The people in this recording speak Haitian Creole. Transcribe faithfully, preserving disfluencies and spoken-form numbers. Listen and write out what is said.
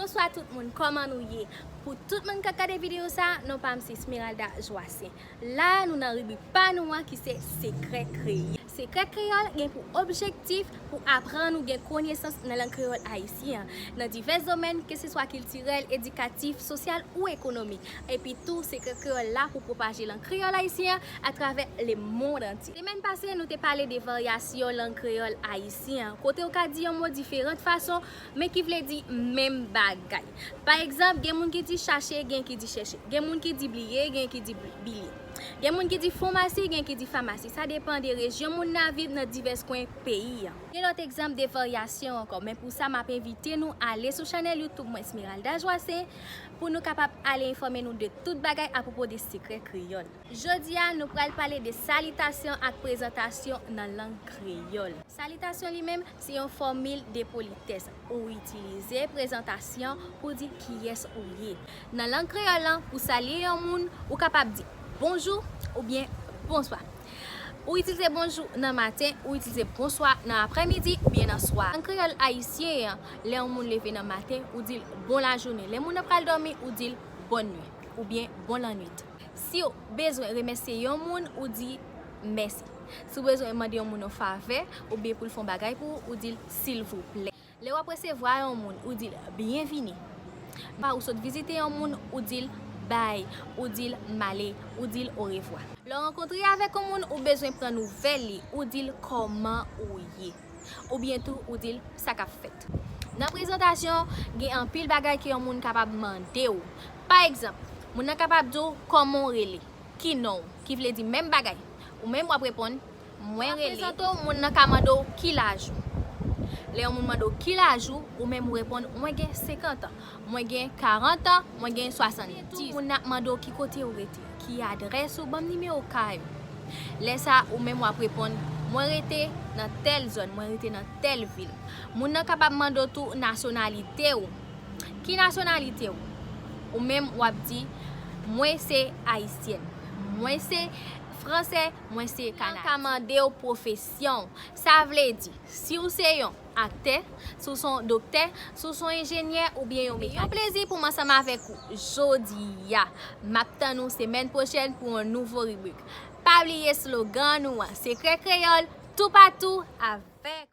Bonswa tout moun, kòman nou ye? Pou tout moun k ap gade videyo sa, non pa m se Smeralda Joacin. La, nou nan ribrik pa nou an ki se Sekrè Kreyòl. Sekrè Kreyòl gen pou objektif pou aprann ou gen konesans nan lang kreyòl ayisyen an, nan divès domèn, ke se swa kiltirèl, edikatif, sosyal ou ekonomik. Epi tou, Sekrè Kreyòl la pou pwopaje lang kreyòl ayisyen an atravè lemonn antye. Semèn pase, nou te pale de varyasyon lang kreyòl ayisyen an, kote ou ka di yon mo diferant fason, men ki vle di menm bagay. Pa egzanp, gen moun ki di chache, gen ki di chèche. Gen moun ki di bliye, gen ki di bli-, bilye. Gen moun ki di fon masi, gen ki di famasi. Sa depann de rejyon moun nan viv nan divès kwen peyi an. Gen lòt egzanp de varyasyon ankò, men pou sa, m ap envite nou ale sou chanèl YouTube mwen, Smeralda Joacin, pou nou kapab ale enfòme nou de tout bagay apwopo de Sekrè Kreyòl. Jodi a, nou pral pale de salitasyon ak prezantasyon nan lang kreyòl. Salitasyon li menm, se yon fòmil de politès. Ou itilize prezantasyon pou di kiyès ou ye. Nan lang kreyòl lan, pou salye yon moun, ou kapab di bonjou oubyen bonswa. Ou itilize bonjou nan maten, ou itilize bonswa nan aprèmidi oubyen nan swa. Lang kreyòl ayisyen an, lè yon moun leve nan maten, ou di l bon lajounen. Lè moun nan pral dòmi, ou di l bòn nwi oubyen bon lannwit. Si w bezwen remèsye yon moun, ou di mèsi. Si w bezwen mande yon moun yon favè, oubyen pou l fè yon bagay pou ou, ou di l silvouplè. Lè w ap resevwa yon moun, ou di l byenvini. Pa ou sot vizite yon moun, ou di l bay, ou di l m ale, ou di l orevwa. Lè w rankontre avèk yon moun, ou bezwen pran nouvèl li, ou di l kòman ou ye. Oubyen tou, ou di l sa k ap fèt. Nan prezantasyon, gen anpil bagay ke yon moun kapab mande w. Pa egzanp, moun nan kapab di w kòman w rele, ki non w, ki vle di menm bagay. Ou menm w ap reponn, mwen rele. Prezante w, moun nan ka mande w ki laj ou. Lè yon moun mande w ki laj ou, ou menm ou reponn, mwen gen senkant an, mwen gen karant an, mwen gen swasanndis. Moun nan ap mande w ki kote ou rete, ki adrès ou, ban m nimewo kay ou. Lè sa, ou menm w ap reponn, mwen rete nan tèl zòn, mwen rete nan tèl vil. Moun nan kapab mande w tou nasyonalite w. Ki nasyonalite w? Ou menm w ap di, mwen se ayisyèn, mwen se fransè, mwen se kanadyen. Ka mande w pwofesyon w. Sa vle di, si w se yon aktè, si w se yon doktè, si w se yon enjenyè oubyen yon mekanisyen. Yon plezi pou m ansanm avèk ou jodi a. M ap tann ou semèn pwochèn pou yon nouvo ribrik. Pa bliye slogan nou an, Sekrè Kreyòl, toupatou avèk